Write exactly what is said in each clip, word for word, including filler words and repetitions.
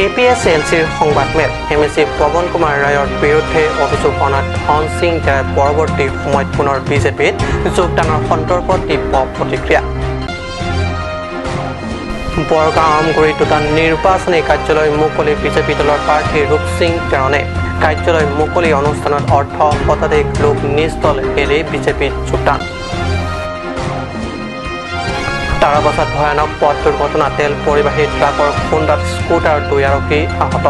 A P S এল চিৰ সংবাদমেল। M A চি পৱন কুমাৰ ৰায়ৰ বিৰুদ্ধে অভিযোগ অনা ধন সিং ডেৰাই পৰৱৰ্তী সময়ত পুনৰ বি জে পিত যোগদানৰ সন্দৰ্ভত তীব্ৰ প্ৰতিক্ৰিয়া। বৰগাঁও আমগুৰিত দুটা নিৰ্বাচনী কাৰ্যালয় মুকলি বি জে পি দলৰ প্ৰাৰ্থী ৰূপসিং তেৰণে। কাৰ্যালয় মুকলি অনুষ্ঠানত অৰ্ধ শতাধিক লোক নিজ দল এৰি বি জে পিত যোগদান। তাৰাবাসাত ভয়ানক পথ দুৰ্ঘটনা, তেল পৰিবাহী ট্ৰাকৰ খুন্দাত স্কুটাৰ দুই আৰোহী আহত।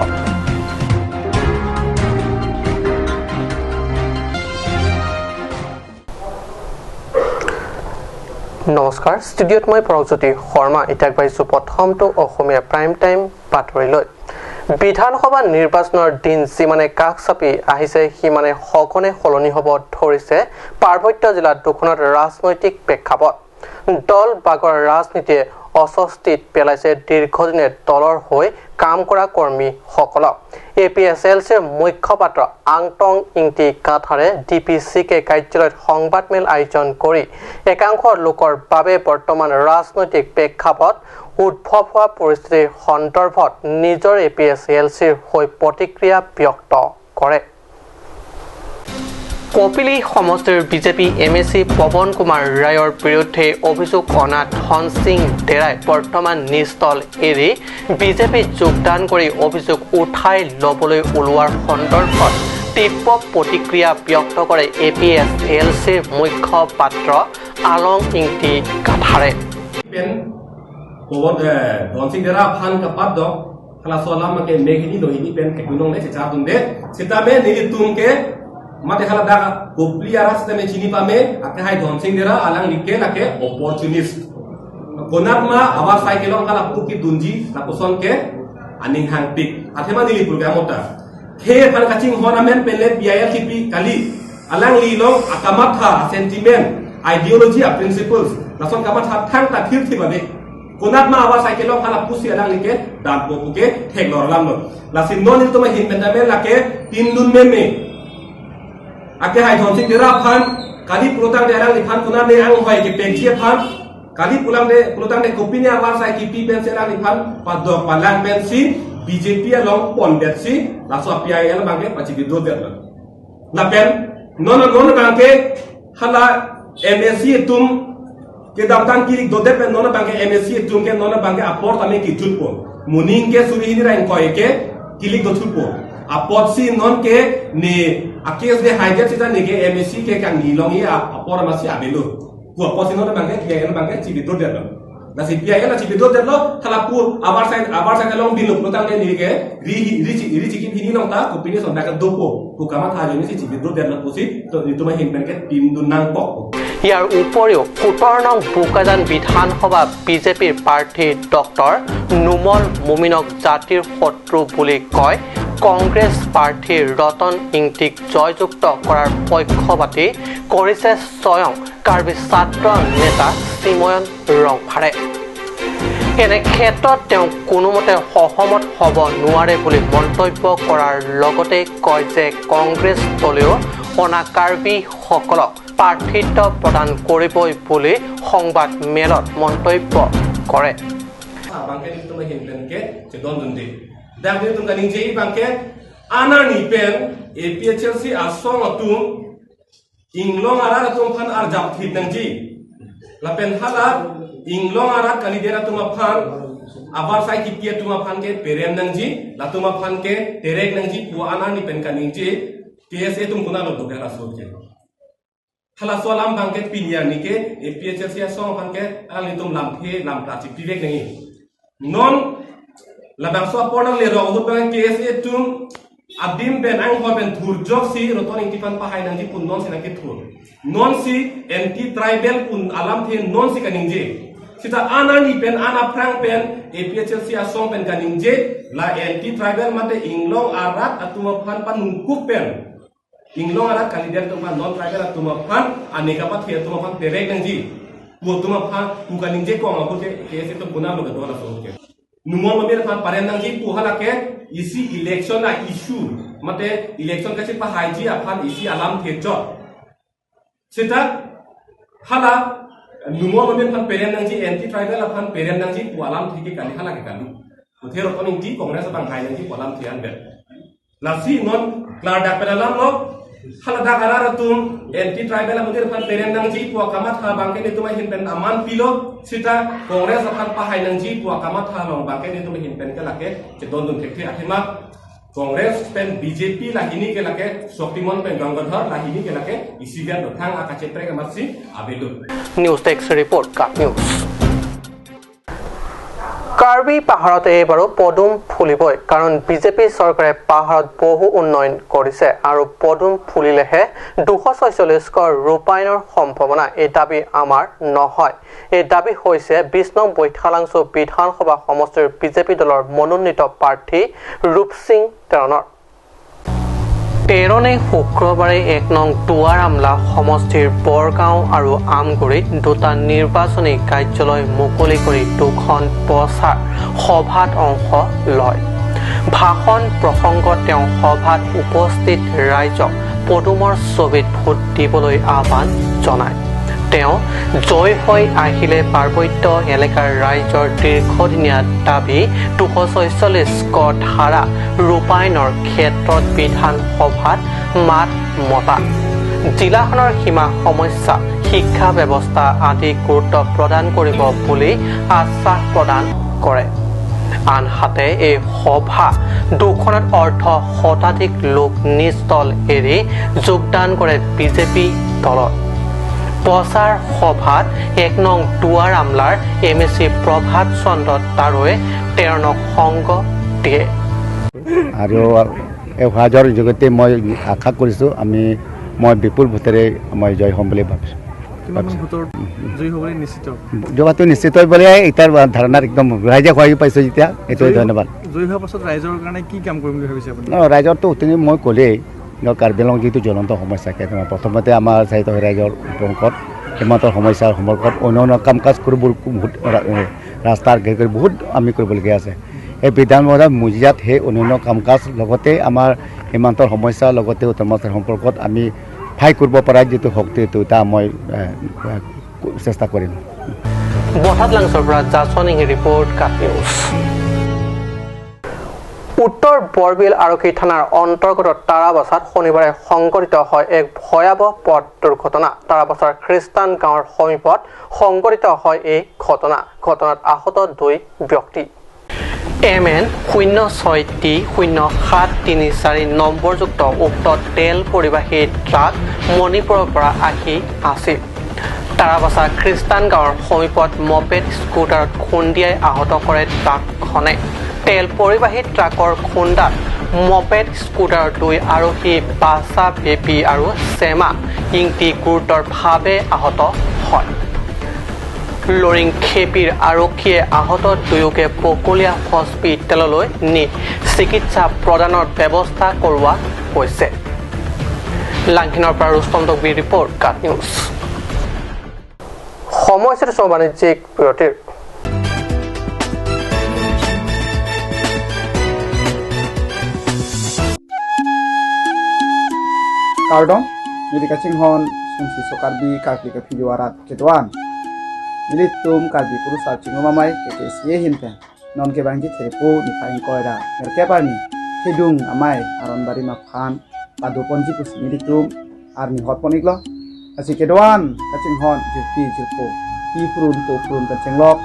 নমস্কাৰ, ষ্টুডিঅ'ত মই প্ৰজ্যোতি শৰ্মা। এতিয়া আগবাঢ়িছো প্ৰথমটো অসমীয়া প্ৰাইম টাইম বাতৰিলৈ। বিধানসভা নিৰ্বাচনৰ দিন যিমানে কাষ চাপি আহিছে, সিমানে সঘনে সলনি হ'ব ধৰিছে পাৰ্বত্য জিলা দুখনত ৰাজনৈতিক প্ৰেক্ষাপট। দল বাগৰ ৰাজনীতিয়ে অস্বস্তিত পেলাইছে দীৰ্ঘদিনে দলৰ হৈ কাম কৰা কৰ্মীসকলক। এ পি এছ এল চিৰ মুখপাত্ৰ আংটং ইংতি কাথাৰে ডি পি চি কে কাৰ্যালয়ত সংবাদমেল আয়োজন কৰি একাংশ লোকৰ বাবে বৰ্তমান ৰাজনৈতিক প্ৰেক্ষাপট উদ্ভৱ হোৱা পৰিস্থিতিৰ সন্দৰ্ভত নিজৰ এ পি এছ এল চিৰ হৈ প্ৰতিক্ৰিয়া ব্যক্ত কৰে। কপিলী সমষ্টিৰ B J P M A চি পৱন কুমাৰ ৰায়ৰ বিৰুদ্ধে অভিযোগ অনা ধন সিং ডেৰাই বৰ্তমান নিজ দল এৰি বি জে পিত যোগদান কৰি অভিযোগ উঠাই ল'বলৈ ওলোৱাৰ সন্দৰ্ভত তীব্ৰ প্ৰতিক্ৰিয়া ব্যক্ত কৰে এ পি এছ এল চিৰ মুখপাত্ৰ আলং ইংতি কাথাৰে। Pen, Pawon, eh, Dhonsing Dera aphan kapadok, halaso alam ke meghini lohini pen ketunong le chechar dunde. Sitame nelitum ke, mate hala dak Kopili arat sitame chini pame, akehai Dhonsing Dera alangli ke lake opportunist. Konat ma avarsai kelong hala pu kedunji, lapuson ke aning hangpik. Athema neli pulga mota. Khei aphan kachinghon amen pen le P I L kipi kali. Alangli along akamatha, sentiment, ideology, a principles. Lason kamatha thangta thirthi babe. Konat ma avarsai kelong hala pusi alangli ke dampo pu ke theklor alam lo. Lasi non nelitum ahin pen tame lake pindun meme. Akehai Dhonsing Dera aphan kali pulotangte alangliphan konat ne anghoi kepekji aphan kali pulang de, pulotangte kopine avarsai kipi pensi alangliphan padok palang pensi B J P along ponbetsi laso P I L abangke pachi-withdraw detlo. Lapen non non abangke hala M A C atum kedamtang kilik dodet pen non abangke M A C atum ke non abangke apor tame kijutpo. Moning ke suri hini ra ingkoi ke kilik dothupo. Apotsi non ke ne a case de hijack sita ne ke M A C ke kangni longji a, apor amatsi avelo. Pu apotsi non abangke P I L abangke chi-withdraw detlo. Lasi P I L chi-withdraw detlo, hala pu avarsai, avarsai along binlo pulotangte ne ke ri, ri, ri, ri chikip hini longta, kopine son dak dopo, pu kamatha ajoinesi chi-withdraw detlo pusi, to nelitum ahin pen ke pindun nangkok. ইয়াৰ উপৰিও সোতৰ নং বোকাজান বিধানসভা B J পিৰ প্ৰাৰ্থী ডক্টৰ নুমল মমিনক জাতিৰ শত্ৰু বুলি কয় কংগ্ৰেছ প্ৰাৰ্থী ৰতন ইংতিক জয়যুক্ত কৰাৰ পক্ষপাতী কৰিছে স্বয়ং কাৰ্বি ছাত্ৰ নেতা চিময়ন ৰংফাৰে। এনে ক্ষেত্ৰত তেওঁ কোনোমতে সহমত হ'ব নোৱাৰে বুলি মন্তব্য কৰাৰ লগতে কয় যে কংগ্ৰেছ দলেও অনা কাৰ্বিসকলক প্ৰাৰ্থিত্ব প্ৰদান কৰিবই বুলি সংবাদ মেলত মন্তব্য কৰে। Abangke nelitum ahin pen ke chedondunde. Dak nelitum kaningje abangke anerni pen A P H L C asong atum inglong arat atum aphan arjap thip nangji. Lapen hala inglong arat kalidet atum aphan, avarsai kipi atum aphan ke perem nangji, latum aphan ke terek nangji pu anerni pen kaningje, K S A atum konatlo do ke halaso ke. Halaso alam abangke pini arni ke, A P H L C asong aphan ke, alanglitum lamthe, lamthe chipivek nangji. Non, labangso apor nanglerok ahut abang K S A atum adim pen anghoi pen thurjoksi Ratan Engti aphan pahai nangji pu nonsi nangkethur. Nonsi anti tribal pu alamthe nonsi kaningje. Sita anerni pen, an aphrang pen, A P H L C asong pen kaningje, la anti tribal mate inglong arat atum aphan panungkuk pen inglong arat kalidet atum aphan, non tribal atum aphan, aneka pathe atum aphan terek nangji. Pu atum aphan, pu kaningje kong ahut ke, K S A atum konatlo kedo halaso ke. Numon Momin aphan parem nangji pu hala ke isi election a-issue. Mate election kachipahaiji aphan isi alamthe chot. Sita hala Numon Momin aphan perem nangji, anti tribal aphan perem nangji pu alamthe ke kali hala ke kalu. Puthe Roton Ingti Congress abang hai nangji pu alam thian ber. Lasi non klardak pen alam lo. Haladak arat atum anti tribal amonit aphan peren nangji pu akamatha abangke netum ahin pen aman pilo. Sita Congress aphan pahai nangji pu akamatha along abangke netum ahin pen ke lake chedondun thekthe athema Congress pen B J P lahini ke lake Shaktiman pen Gangadhar, lahini ke lake isi gan dothang akacheprek amatsi avelo. News desk report, Kat News. Karbi পাহাৰত এইবাৰো পদুম ফুলিবই, কাৰণ বিজেপি চৰকাৰে পাহাৰত বহু উন্নয়ন কৰিছে আৰু পদুম ফুলিলেহে দুশ ছয়চল্লিছ কৰ ৰূপায়ণৰ সম্ভাৱনা। এই দাবী আমাৰ নহয়। এই দাবী হৈছে বিশ নং বৈঠালাংচু বিধানসভা সমষ্টিৰ বিজেপি দলৰ মনোনীত প্ৰাৰ্থী ৰূপসিং তেৰণৰ। তেৰণে শুক্ৰবাৰে এক নং দুৱাৰ আমলা সমষ্টিৰ বৰগাঁও আৰু আমগুৰিত দুটা নিৰ্বাচনী কাৰ্যালয় মুকলি কৰি দুখন প্ৰচাৰ সভাত অংশ লয়। ভাষণ প্ৰসংগত তেওঁ সভাত উপস্থিত ৰাইজক পদুমৰ ছবিত ভোট দিবলৈ আহ্বান জনায়। তেওঁ জয় হৈ আহিলে পাৰ্বত্য এলেকাৰ ৰাইজৰ দীৰ্ঘদিনীয়া দাবী দুশ ছয়চল্লিছ ক ধাৰা ৰূপায়ণৰ ক্ষেত্ৰত বিধানসভাত মাত মতা, জিলাখনৰ সীমা সমস্যা, শিক্ষা ব্যৱস্থা আদি গুৰুত্ব প্ৰদান কৰিব বুলি আশ্বাস প্ৰদান কৰে। আনহাতে এই সভা দুখনত অৰ্ধ শতাধিক লোক নিজ দল এৰি যোগদান কৰে বিজেপি দলত। প্ৰচাৰ সভাত এক নং দুৱাৰ আমলাৰ এম এ চি প্ৰভাত চন্দ্ৰ তাৰৈ তেৰণক সংগ দিয়ে। আৰু এই অহা যোৱাৰ জৰিয়তে মই আশা কৰিছোঁ, আমি, মই বিপুল ভোটেৰে মই জয় হ'ম বুলি ভাবিছোঁ। কিমান মান ভোটৰ জয়ী হ'ব বুলি নিশ্চিত? জয়টো নিশ্চিত বুলি এতিয়াৰ ধাৰণাত একদম ৰাইজে খুৱাই পাইছোঁ যেতিয়া, এইটোৱে জয়ী, ধন্যবাদ। জয়ী হোৱাৰ পাছত ৰাইজৰ কাৰণে কি কাম কৰিম বুলি ভাবিছে আপুনি? ন, ৰাইজৰতো উঠনি মই ক'লেই, ন, কাৰ্বি আংলং যিটো জ্বলন্ত সমস্যা, কেইটামান প্ৰথমতে আমাৰ চাৰিটা ৰাইজৰ সম্পৰ্কত, সীমান্তৰ সমস্যাৰ সম্পৰ্কত অন্য অন্য কাম কাজ কৰিব, বহুত ৰা-, ৰাস্তাৰ ঘেৰ কৰি বহুত আমি কৰিবলগীয়া আছে। এই বিধানসভাৰ মজিয়াত সেই অন্যান্য কাম কাজ লগতে আমাৰ সীমান্তৰ সমস্যা লগতে উত্তৰ পূৰ্বাঞ্চল সম্পৰ্কত আমি ফাইট কৰিব পৰা যিটো শক্তি, এইটো এটা মই, এ, এ, চেষ্টা কৰিম। বঠাদলাংচৰ পৰা জাছন ইংহি ৰিপৰ্ট, কাট নিউজ। উত্তৰ বৰবিল আৰক্ষী থানাৰ অন্তৰ্গত তাৰাবাছাত শনিবাৰে সংঘটিত হয় এক ভয়াৱহ পথ দুৰ্ঘটনা। তাৰাবাছাৰ খ্ৰীষ্টান গাঁৱৰ সমীপত সংঘটিত হয় এই ঘটনা। ঘটনাত আহত দুই ব্যক্তি। এম এন শূন্য ছয় টি শূন্য সাত তিনি চাৰি নম্বৰযুক্ত উক্ত তেল পৰিবাহী ট্ৰাক মণিপুৰৰ পৰা আহি আছিল। তাৰাবাছা খ্ৰীষ্টান গাঁৱৰ সমীপত মপেড স্কুটাৰত খুন্দিয়াই আহত কৰে ট্ৰাকখনে। তেল পৰিবাহী ট্ৰাকৰ খুন্দাত মপেড স্কুটাৰৰ দুই আৰোহী বাছা বেবী আৰু শ্যামা ইংতি গুৰুতৰভাৱে আহত হয়। লৰিং খেপিৰ আৰক্ষীয়ে আহত দুয়োকে বকলীয়া হস্পিটেললৈ নি চিকিৎসা প্ৰদানৰ ব্যৱস্থা কৰোৱা হৈছে। লাংহিনৰ পৰা ৰুস্তম তকবীৰ ৰিপৰ্ট, কাট নিউজ। সময় হৈছে বাণিজ্যিক বিৰতিৰ। Kardom, neli kachinghon sungsi so Karbi Karkli Kaphi Duarat kedoan. Nelitum Karbi Kurusar Chingrum Amei K K C A ahin pen non kevangji Therpo niphai ingkoi ra nerkep arni Thedung Amei Aron Barim aphan padoponji pusi nelitum arni hotpon iklo. Lasi kedoan kachinghon jirpi jirpo, pi phurun po phurun kachinglok,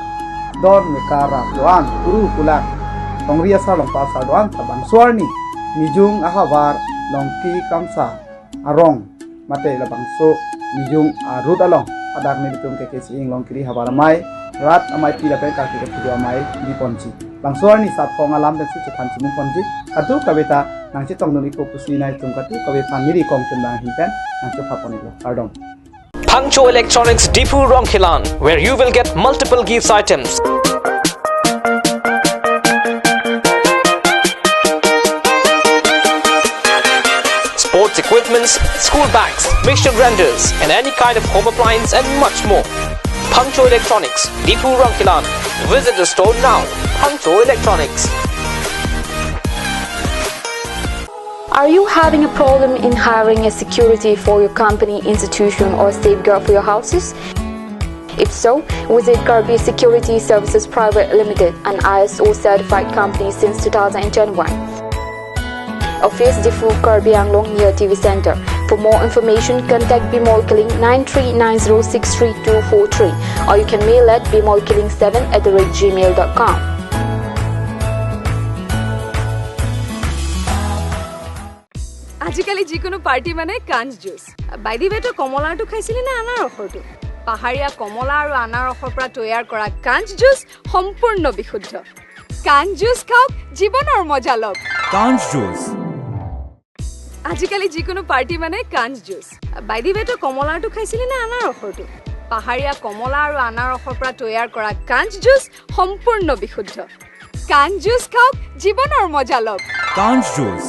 don mekar rap doan, kuru kulak, tongri asar longpa asar doan, labangso arni Nijung ahavar Longki Kamsa arong mate labangso Nijung arut along hadak nelitum K K C A Inglong Kiri Havar Amei, Rat Ameipi lapen Karkli Kaphi Du Amei diponji. Bangso arni sat phong alam pensi chethan chimu ponji. Kadokave ta nangchetongdun ikpo pusi nelitum kadokave aphan neli kongchun bang ahin pen nangchepha pon iklo. Kardom. Phangcho Electronics Diphu Rongkhelan, where you will get multiple gifts items. Sports equipments, school bags, mixture grinders, and any kind of home appliance and much more. Phangcho Electronics, Diphu Rongkhelan. Visit the store now. Phangcho Electronics. Are you having a problem in hiring a security for your company, institution, or safeguard for your houses? If so, visit Karbi Security Services Private Limited, an I S O certified company since two thousand twenty-one. Office, Diphu, Karbi Anglong, near T V Center. For more information, contact Bimol Killing nine three nine zero six three two four three, or you can mail at bimolkilling seven at the rate gmail dot com. আজিকালি যিকোনো পাৰ্টি মানে কাঞ্চ juice. By the ৱে, তই কমলাৰটো খাইছিলি নে আনাৰসৰটো? পাহাৰীয়া কমলা আৰু আনাৰসৰ পৰা তৈয়াৰ কৰা কাঞ্চ জুচ সম্পূৰ্ণ বিশুদ্ধ। কাঞ্চ জুচ খাওক, জীৱনৰ মজা লওক। কাঞ্চ জুচ। আজিকালি যিকোনো পাৰ্টি মানে কাঞ্চ জুচ। বাই দি ৱে, তই কমলাৰটো খাইছিলি নে আনাৰসৰটো? পাহাৰীয়া কমলা আৰু আনাৰসৰ পৰা তৈয়াৰ কৰা কাঞ্চ জুচ সম্পূৰ্ণ বিশুদ্ধ। কাঞ্চ জুচ খাওক, জীৱনৰ মজা লওক। কাঞ্চ জুচ।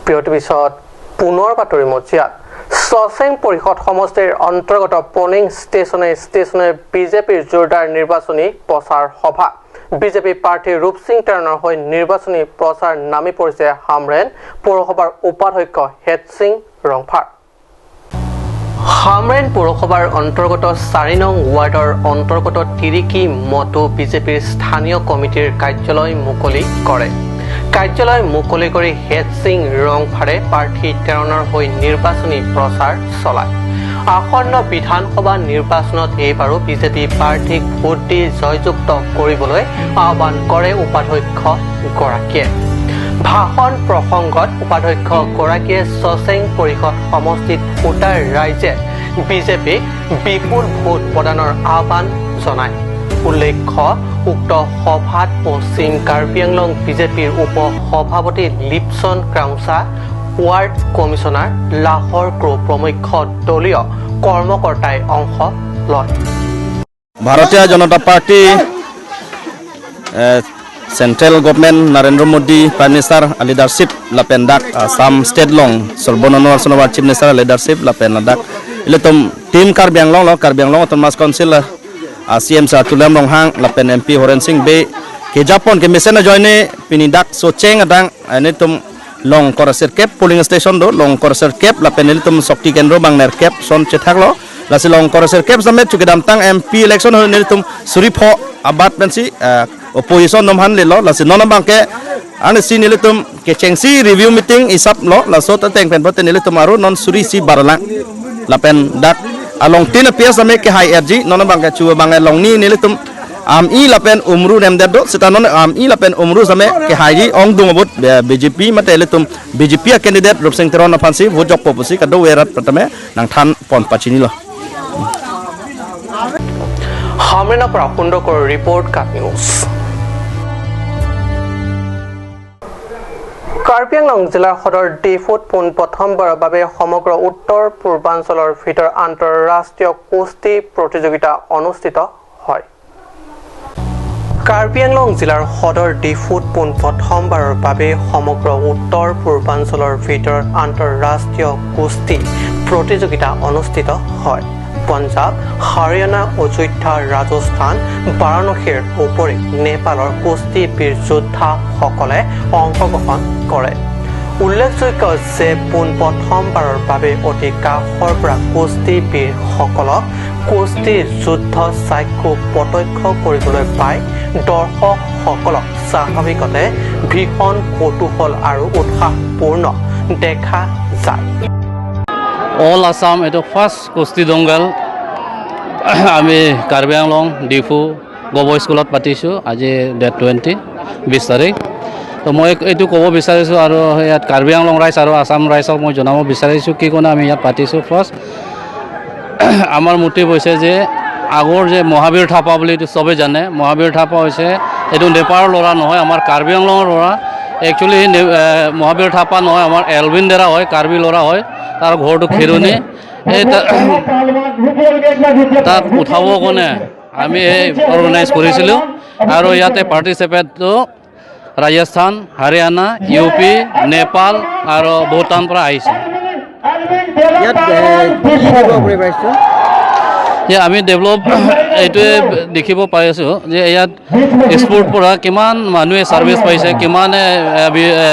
বিৰতিৰ পিছত পুনৰ বাতৰি মজিয়াত। চচেং পৰিষদ সমষ্টিৰ অন্তৰ্গত পলিং ষ্টেচনে ষ্টেচনে বিজেপিৰ জোৰদাৰ নিৰ্বাচনী প্ৰচাৰ সভা। বিজেপি প্ৰাৰ্থী ৰূপসিং তেৰণৰ হৈ নিৰ্বাচনী প্ৰচাৰ নামি পৰিছে হামৰেণ পৌৰসভাৰ উপাধ্যক্ষ হেডসিং ৰংফাৰ। হামৰেণ পৌৰসভাৰ অন্তৰ্গত চাৰি নং ৱাৰ্ডৰ অন্তৰ্গত তিৰিকি মতো বিজেপিৰ স্থানীয় কমিটিৰ কাৰ্যালয় মুকলি কৰে। কাৰ্যালয় মুকলি কৰি হেডসিং ৰংফাৰে প্ৰাৰ্থী তেৰণৰ হৈ নিৰ্বাচনী প্ৰচাৰ চলায়। আসন্ন বিধানসভা নিৰ্বাচনত এইবাৰো বিজেপি প্ৰাৰ্থীক ভোট দি জয়যুক্ত কৰিবলৈ আহ্বান কৰে উপাধ্যক্ষ গৰাকীয়ে। ভাষণ প্ৰসংগত উপাধ্যক্ষ গৰাকীয়ে চচেং পৰিষদ সমষ্টিত ভোটাৰ ৰাইজে বিজেপিক বিপুল ভোট প্ৰদানৰ আহ্বান জনায়। উল্লেখ্য, উক্ত সভাত পশ্চিম কাৰ্বি আংলং বিজেপিৰ উপ সভাপতি লিপচন ক্ৰাংচা, ৱাৰ্ড কমিছনাৰ লাহৰ ক্ৰ প্ৰমুখ্য দলীয় কৰ্মকৰ্তাই অংশ লয়। ভাৰতীয় জনতা party, eh, Central Government Narendra Modi Prime Minister a-leadership lapen dak Assam State along Sarbananda Sonowal Chief Minister a-leadership lapen ladak ilitum Team Karbi Anglong lo, Karbi Anglong Autonomous Council, ah, C M sir Tuliram Ronghang lapen M P Horen Sing Bey kejapon kemesen ajoine pini dak Socheng adang, ah, nelitum Longkor sirkep polling station do, Longkor sirkep lapen nelitum Shakti Kendro bang nerkep son chethaklo. Lasi Longkor sirkep same chu kedamtang M P election ho nelitum suri pho abat pensi, eh, opposition atum aphan lelo. Lasi non abangke arnisi nelitum kechengsi review meeting isap lo, laso ta teng pen pote nelitum aro non suri isi barlang. Lapen dak along tin apias same kehai erji, non abangke chu abang along ni nelitum Amei lapen Umrong nemdet do, seta non Amei lapen Umrong same kehaiji ongdung abot, eh, B J P mate ilitum B J P a-candidate Rupsing Teron aphansi vote jokpo pusi kadokave rat pratame nangthan pon pachinilo. Hamrena pra Kundokor report, Kat News. Karbi Anglong জিলাৰ সদৰ ডিফুত পোন প্ৰথমবাৰৰ বাবে সমগ্ৰ উত্তৰ পূৰ্বাঞ্চলৰ ভিতৰত আন্তঃৰাষ্ট্ৰীয় কুস্তি প্ৰতিযোগিতা অনুষ্ঠিত হয়। কাৰ্বি আংলং জিলাৰ সদৰ ডিফুত পোন প্ৰথমবাৰৰ বাবে সমগ্ৰ উত্তৰ পূৰ্বাঞ্চলৰ ভিতৰত আন্তঃৰাষ্ট্ৰীয় কুস্তি প্ৰতিযোগিতা অনুষ্ঠিত হয়। পঞ্জাৱ, হাৰিয়ানা, অযোধ্যা, ৰাজস্থান, বাৰাণসীৰ উপৰি নেপালৰ কুস্তি বীৰ যোদ্ধাসকলে অংশগ্ৰহণ কৰে। উল্লেখযোগ্য যে পোন প্ৰথমবাৰৰ বাবে অতি কাষৰ পৰা কুস্তি বীৰসকলক কুস্তি যুদ্ধ চাক্ষুষ প্ৰত্যক্ষ কৰিবলৈ পাই দৰ্শকসকলক স্বাভাৱিকতে ভীষণ কৌতূহল আৰু উৎসাহপূৰ্ণ দেখা যায়। অল আছাম এইটো ফাৰ্ষ্ট কুস্তি দংগল আমি কাৰ্বি আংলং ডিফু গভ স্কুলত পাতিছোঁ। আজি ডেট টুৱেণ্টি, বিছ তাৰিখ। তো মই এইটো ক'ব বিচাৰিছোঁ আৰু ইয়াত কাৰ্বি আংলং ৰাইজ আৰু আছাম ৰাইজক মই জনাব বিচাৰিছোঁ কি কাৰণে আমি ইয়াত পাতিছোঁ। ফাৰ্ষ্ট, আমাৰ মটিভ হৈছে যে আগৰ যে মহাবীৰ থাপা বুলি এইটো চবেই জানে, মহাবীৰ থাপা হৈছে এইটো নেপালৰ ল'ৰা নহয়, আমাৰ কাৰ্বি আংলঙৰ ল'ৰা। একচুৱেলি সি নে-, এ, মহাবীৰ থাপা নহয়, আমাৰ এলভিন ডেৰা হয়, কাৰ্বি ল'ৰা হয়, তাৰ ঘৰটো খেৰণি। এই তা-, তাক উঠাব কাৰণে আমি এই অৰ্গেনাইজ কৰিছিলোঁ আৰু ইয়াতে পাৰ্টিচিপেণ্টটো ৰাজস্থান, হাৰিয়ানা, ইউ পি, নেপাল আৰু ভূটান পৰা আহিছে। ইয়াত, এ, কি কি দিব আপুনি পাৰিছে? যে আমি ডেভেলপ এইটোৱে দেখিব পাই আছোঁ যে ইয়াত স্পৰ্ট পৰা কিমান মানুহে ছাৰ্ভিচ পাইছে, কিমানে, এ, বি-, এ,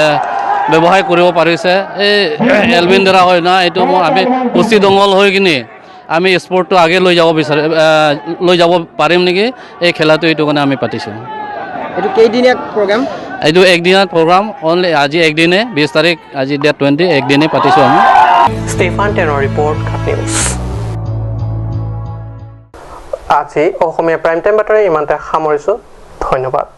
ব্যৱসায় কৰিব পাৰিছে। এই এলভিন ডেৰা হয় না, এইটো মোৰ আমি পুষ্টি দঙল হৈ কিনি আমি স্পৰ্টটো আগে লৈ যাব বিচাৰে, আহ, লৈ যাব পাৰিম নেকি, এই খেলাটো, এইটো কাৰণে আমি পাতিছোঁ। এইটো কেইদিনীয়া প্ৰগ্ৰাম? এইটো একদিনীয়া প্ৰগ্ৰাম, অনলি আজি একদিনে, বিশ তাৰিখ, আজি ডেট টুৱেণ্টি, একদিনে পাতিছোঁ আমি। ষ্টেফান টেনৰ ৰিপৰ্ট, খাট নিউজ। আজি অসমীয়া প্ৰাইম টাইম বাতৰি ইমানতে সামৰিছোঁ। ধন্যবাদ।